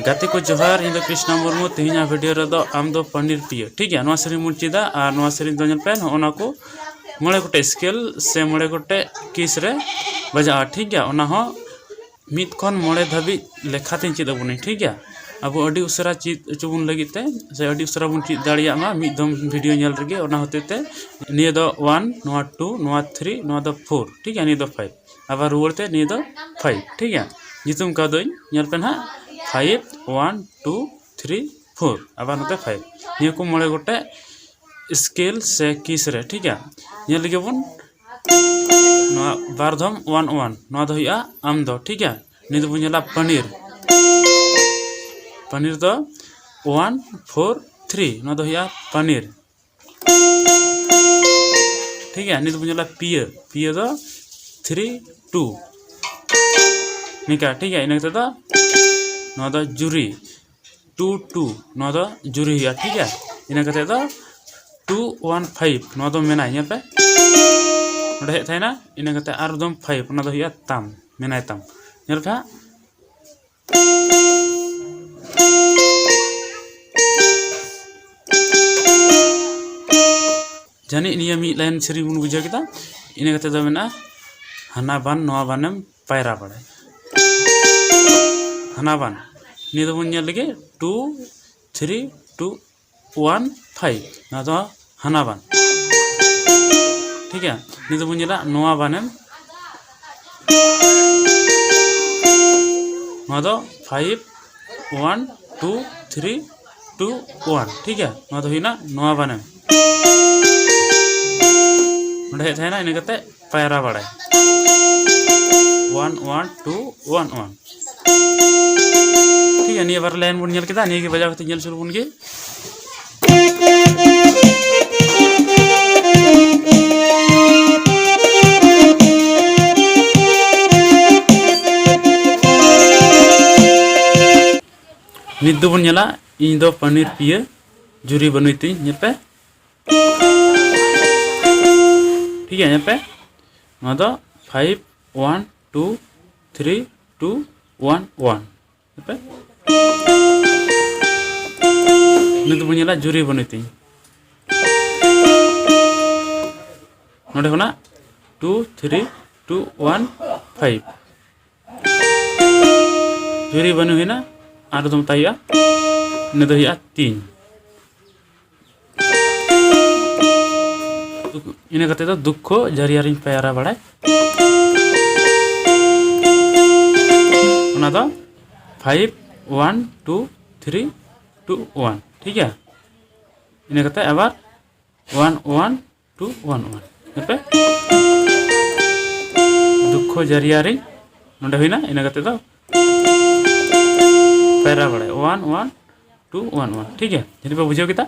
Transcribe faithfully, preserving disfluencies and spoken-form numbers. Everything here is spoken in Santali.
ᱜᱟᱛᱮ ᱠᱚ ᱡᱚᱦᱟᱨ, ᱤᱧ ᱫᱚ ᱠᱨᱤᱥᱱᱟ ᱢᱩᱨᱢᱩ᱾ ᱛᱮᱦᱮᱧᱟᱜ ᱵᱷᱤᱰᱤᱭᱳ ᱨᱮᱫᱚ ᱟᱢ ᱫᱚ ᱯᱟᱱᱤᱨ ᱯᱤᱭᱟᱹ, ᱴᱷᱤᱠ ᱜᱮᱭᱟ, ᱱᱚᱣᱟ ᱥᱮᱨᱮᱧ ᱵᱚᱱ ᱪᱮᱫᱟ᱾ ᱟᱨ ᱱᱚᱣᱟ ᱥᱮᱨᱮᱧ ᱫᱚ ᱧᱮᱞ ᱯᱮ, ᱱᱚᱜᱼᱚ ᱱᱚᱣᱟ ᱠᱚ ᱢᱚᱬᱮ ᱜᱚᱴᱮᱡ ᱥᱠᱮᱞ ᱥᱮ ᱢᱚᱬᱮ ᱜᱚᱴᱮᱡ ᱠᱤᱥ ᱨᱮ ᱵᱟᱡᱟᱜᱼᱟ, ᱴᱷᱤᱠ ᱜᱮᱭᱟ᱾ ᱚᱱᱟ ᱦᱚᱸ ᱢᱤᱫ ᱠᱷᱚᱱ ᱢᱚᱬᱮ ᱫᱷᱟᱹᱵᱤᱡ ᱞᱮᱠᱷᱟ ᱛᱤᱧ ᱪᱮᱫ ᱟᱵᱚᱱᱟᱹᱧ, ᱴᱷᱤᱠ ᱜᱮᱭᱟ᱾ ᱟᱵᱚ ᱟᱹᱰᱤ ᱩᱥᱟᱹᱨᱟ ᱪᱮᱫ ᱦᱚᱪᱚ ᱵᱚᱱ ᱞᱟᱹᱜᱤᱫ ᱛᱮ ᱥᱮ ᱟᱹᱰᱤ ᱩᱥᱟᱹᱨᱟ ᱵᱚᱱ ᱪᱮᱫ ᱫᱟᱲᱮᱭᱟᱜ ᱢᱟ, ᱢᱤᱫ ᱫᱚᱢ ᱵᱷᱤᱰᱤᱭᱳ ᱧᱮᱞ ᱨᱮᱜᱮ᱾ ᱚᱱᱟ ᱦᱚᱛᱮᱡ ᱛᱮ ᱱᱤᱭᱟᱹ ᱫᱚ ᱚᱣᱟᱱ, ᱱᱚᱣᱟ ᱴᱩ, ᱱᱚᱣᱟ ᱛᱷᱨᱤ, ᱱᱚᱣᱟ ᱫᱚ ᱯᱷᱳᱨ, ᱴᱷᱤᱠ ᱜᱮᱭᱟ, ᱱᱤᱭᱟᱹ ᱫᱚ ᱯᱷᱟᱭᱤᱵᱷ᱾ ᱟᱵᱟᱨ ᱨᱩᱣᱟᱹᱲ ᱛᱮ ᱱᱤᱭᱟᱹ ᱫᱚ ᱯᱷᱟᱭᱤᱵᱷ, ᱴᱷᱤᱠ ᱜᱮᱭᱟ᱾ ᱧᱩᱛᱩᱢ ᱠᱟᱣᱫᱟᱹᱧ, ᱧᱮᱞ ᱯᱮ ᱱᱟᱦᱟᱜ, five, one, two, three, four, ᱟᱵᱟᱨ ᱱᱚᱛᱮ ᱯᱷᱟᱭᱤᱵᱷ᱾ ᱱᱤᱭᱟᱹ ᱠᱚ ᱢᱚᱬᱮ ᱜᱚᱴᱮᱡ ᱥᱠᱮᱞ ᱥᱮ ᱠᱤᱥ ᱨᱮ, ᱴᱷᱤᱠ ᱜᱮᱭᱟ᱾ ᱧᱮᱞ ᱞᱮᱜᱮ ᱵᱚᱱ, ᱱᱚᱣᱟ ᱵᱟᱨ ᱫᱷᱚᱢ ᱚᱣᱟᱱ ᱚᱣᱟᱱ, ᱱᱚᱣᱟ ᱫᱚ ᱦᱩᱭᱩᱜᱼᱟ ᱟᱢ ᱫᱚ, ᱴᱷᱤᱠ ᱜᱮᱭᱟ᱾ ᱱᱤᱭᱟᱹ ᱫᱚᱵᱚᱱ ᱧᱮᱞᱟ ᱯᱟᱱᱤᱨ, ᱯᱟᱱᱤᱨ ᱫᱚ ᱚᱣᱟᱱ ᱯᱷᱳᱨ ᱛᱷᱨᱤ, ᱱᱚᱣᱟ ᱫᱚ ᱦᱩᱭᱩᱜᱼᱟ ᱯᱟᱱᱤᱨ, ᱴᱷᱤᱠ ᱜᱮᱭᱟ᱾ ᱱᱤᱭᱟᱹ ᱫᱚᱵᱚᱱ ᱧᱮᱞᱟ ᱯᱤᱭᱟᱹ, ᱯᱤᱭᱟᱹ ᱫᱚ ᱛᱷᱨᱤ ᱴᱩ, ᱱᱤᱝᱠᱟ, ᱴᱷᱤᱠ ᱜᱮᱭᱟ᱾ ᱤᱱᱟᱹ ᱠᱟᱛᱮ ᱫᱚ ᱱᱚᱣᱟ ᱫᱚ ᱡᱩᱨᱤ, ᱴᱩ ᱴᱩ, ᱱᱚᱣᱟ ᱫᱚ ᱡᱩᱨᱤ ᱦᱩᱭᱩᱜᱼᱟ, ᱴᱷᱤᱠ ᱜᱮᱭᱟ᱾ ᱤᱱᱟᱹ ᱠᱟᱛᱮ ᱫᱚ ᱴᱩ ᱚᱣᱟᱱ ᱯᱷᱟᱭᱤᱵᱷ, ᱱᱚᱣᱟ ᱫᱚ ᱢᱮᱱᱟᱭ, ᱧᱮᱞ ᱯᱮ, ᱱᱚᱰᱮ ᱦᱮᱡ ᱛᱟᱦᱮᱱᱟ᱾ ᱤᱱᱟᱹ ᱠᱟᱛᱮ ᱟᱨ ᱫᱚᱢ ᱯᱷᱟᱭᱤᱵᱷ, ᱚᱱᱟ ᱫᱚ ᱦᱩᱭᱩᱜᱼᱟ ᱛᱟᱢ, ᱢᱮᱱᱟᱭ ᱛᱟᱢ, ᱧᱮᱞ ᱯᱮ ᱦᱟᱸᱜ᱾ ᱡᱟᱹᱱᱤᱡ ᱱᱤᱭᱟᱹ ᱢᱤᱫ ᱞᱟᱭᱤᱱ ᱥᱮᱨᱮᱧ ᱵᱚᱱ ᱵᱩᱡᱷᱟᱹᱣ ᱠᱮᱫᱟ᱾ ᱤᱱᱟᱹ ᱠᱟᱛᱮ ᱫᱚ ᱢᱮᱱᱟᱜᱼᱟ ᱦᱟᱱᱟ ᱵᱟᱱ ᱱᱚᱣᱟ ᱵᱟᱱᱮᱢ ᱯᱟᱭᱨᱟ ᱵᱟᱲᱟᱭ, ᱦᱟᱱᱟ ᱵᱟᱱ᱾ ᱱᱤᱭᱟᱹ ᱫᱚᱵᱚᱱ ᱧᱮᱞ ᱞᱮᱜᱮ, two three two one five, ᱱᱚᱣᱟ ᱫᱚ ᱦᱟᱱᱟ ᱵᱟᱱ, ᱴᱷᱤᱠ ᱜᱮᱭᱟ᱾ ᱱᱤᱭᱟᱹ ᱫᱚᱵᱚᱱ ᱧᱮᱞᱟ ᱱᱚᱣᱟ ᱵᱟᱱᱮᱢ, ᱱᱚᱣᱟ ᱫᱚ five one two three two one, ᱴᱷᱤᱠ ᱜᱮᱭᱟ᱾ ᱱᱚᱣᱟ ᱫᱚ ᱦᱩᱭᱱᱟ ᱱᱚᱣᱟ ᱵᱟᱱᱮᱢ, ᱱᱚᱰᱮ ᱦᱮᱡ ᱛᱟᱦᱮᱱᱟ, ᱤᱱᱟᱹ ᱠᱟᱛᱮ ᱯᱟᱭᱨᱟ ᱵᱟᱲᱟᱭ, one one two one one, ᱴᱷᱤᱠ ᱜᱮᱭᱟ᱾ ᱱᱤᱭᱟᱹ ᱵᱟᱨ ᱞᱟᱭᱤᱱ ᱵᱚᱱ ᱧᱮᱞ ᱠᱮᱫᱟ, ᱱᱤᱭᱟᱹ ᱜᱮ ᱵᱟᱡᱟᱣ ᱠᱟᱛᱮ ᱧᱮᱞ ᱥᱩᱨᱩ ᱵᱚᱱ ᱜᱮ᱾ ᱱᱤᱛ ᱫᱚᱵᱚᱱ ᱧᱮᱞᱟ, ᱤᱧ ᱫᱚ ᱯᱟᱱᱤᱨ ᱯᱤᱭᱟᱹ, ᱡᱩᱨᱤ ᱵᱟᱹᱱᱩᱭ ᱛᱤᱧ, ᱧᱮᱞ ᱯᱮ, ᱴᱷᱤᱠ ᱜᱮᱭᱟ᱾ ᱧᱮᱞ ᱯᱮ, ᱱᱚᱣᱟ ᱫᱚ five one two three two one one, ᱧᱮᱞ ᱯᱮ᱾ ᱱᱤᱛ ᱵᱚᱱ ᱧᱮᱞᱟ ᱡᱩᱨᱤ ᱵᱟᱹᱱᱩᱭ ᱛᱤᱧ᱾ ᱱᱚᱰᱮ ᱠᱷᱚᱱᱟᱜ two three two one five, ᱡᱩᱨᱤ ᱵᱟᱹᱱᱩᱭ ᱦᱩᱭᱱᱟ, ᱟᱨ ᱫᱚ ᱢᱮᱛᱟᱭ ᱦᱩᱭᱩᱜᱼᱟ, ᱤᱱᱟᱹ ᱫᱚ ᱦᱩᱭᱩᱜᱼᱟ ᱛᱤᱧ᱾ ᱤᱱᱟᱹ ᱠᱟᱛᱮ ᱫᱚ ᱫᱩᱠᱠᱷᱚ ᱡᱟᱹᱨᱤᱭᱟᱨᱤᱧ ᱯᱮᱭᱟᱨᱟ ᱵᱟᱲᱟᱭ, ᱚᱱᱟ ᱫᱚ five one two three two one, ᱴᱷᱤᱠ ᱜᱮᱭᱟ᱾ ᱤᱱᱟᱹ ᱠᱟᱛᱮ ᱟᱵᱟᱨ one one two one one, ᱦᱮᱸᱯᱮ? ᱫᱩᱠᱠᱷᱚ ᱡᱟᱹᱨᱤᱭᱟᱨᱤᱧ ᱱᱚᱰᱮ ᱦᱩᱭᱱᱟ, ᱤᱱᱟᱹ ᱠᱟᱛᱮ ᱫᱚ ᱯᱮᱭᱨᱟ ᱵᱟᱲᱟᱭ one one two one one, ᱴᱷᱤᱠ ᱜᱮᱭᱟ᱾ ᱡᱩᱫᱤ ᱯᱮ ᱵᱩᱡᱷᱟᱹᱣ ᱠᱮᱫᱟ,